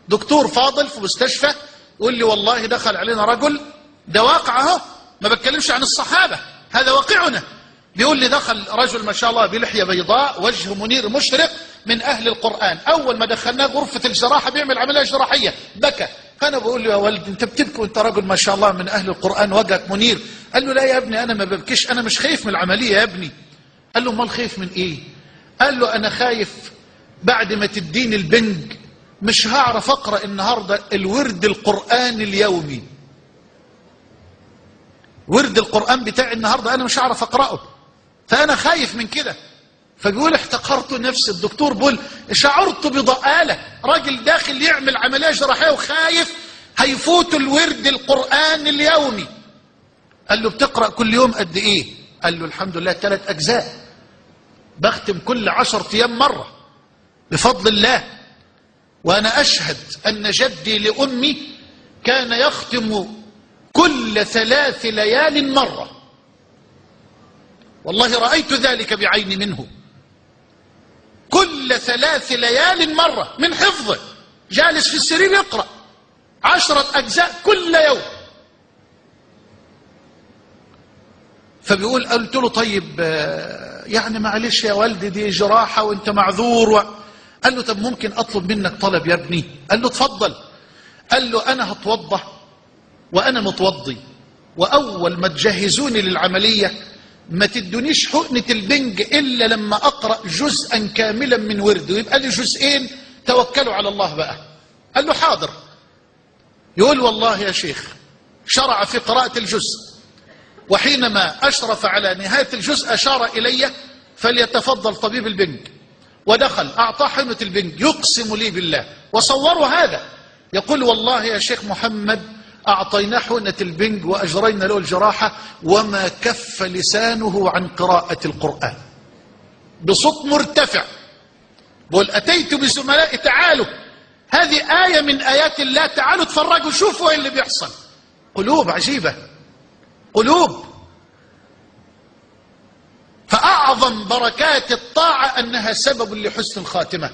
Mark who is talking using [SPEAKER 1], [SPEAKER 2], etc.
[SPEAKER 1] دكتور فاضل في مستشفى يقول لي والله دخل علينا رجل، ده واقع اهو، ما بتكلمش عن الصحابة، هذا واقعنا. بيقول لي دخل رجل ما شاء الله بلحية بيضاء، وجه منير مشرق، من أهل القرآن. أول ما دخلناه غرفة الجراحة بيعمل عملية جراحية بكى. فأنا بقول له يا ولد أنت بتبكي وأنت رجل ما شاء الله من أهل القرآن وجهك منير. قال له لا يا ابني أنا ما ببكيش، أنا مش خايف من العملية يا ابني. قال له امال خايف من إيه؟ قال له أنا خايف بعد ما تديني البنج مش هعرف أقرأ النهاردة الورد القرآن اليومي. ورد القرآن بتاعي النهاردة أنا مش هعرف أقرأه، فأنا خايف من كده. فبيقول احتقرت نفسي. الدكتور بيقول شعرت بضآلة، راجل داخل يعمل عملية جراحية وخايف هيفوت الورد القرآن اليومي. قال له بتقرأ كل يوم قد إيه؟ قال له الحمد لله 3 أجزاء، بختم كل 10 أيام مرة بفضل الله. وأنا أشهد أن جدي لأمي كان يختم كل 3 ليال مرة، والله رأيت ذلك بعيني منه، كل 3 ليال مرة من حفظه، جالس في السرير يقرأ 10 أجزاء كل يوم. فبيقول قلت له طيب يعني معلش يا والدي دي جراحة وانت معذور قال له طب ممكن أطلب منك طلب يا ابني؟ قال له اتفضل. قال له أنا هتوضى وأنا متوضي، وأول ما تجهزوني للعملية ما تدونيش حقنة البنج إلا لما أقرأ جزءا كاملا من ورد، ويبقى لي جزئين، توكلوا على الله بقى. قال له حاضر. يقول والله يا شيخ شرع في قراءة الجزء، وحينما أشرف على نهاية الجزء أشار إلي فليتفضل طبيب البنج، ودخل أعطاه حقنة البنج. يقسم لي بالله وصوروا هذا، يقول والله يا شيخ محمد أعطيناه حقنة البنج وأجرينا له الجراحة وما كف لسانه عن قراءة القرآن بصوت مرتفع. بقول أتيت بزملائي تعالوا، هذه آية من آيات الله، تعالوا اتفرجوا شوفوا ايه اللي بيحصل. قلوب عجيبة، قلوب. فأعظم بركات الطاعة أنها سبب لحسن الخاتمة.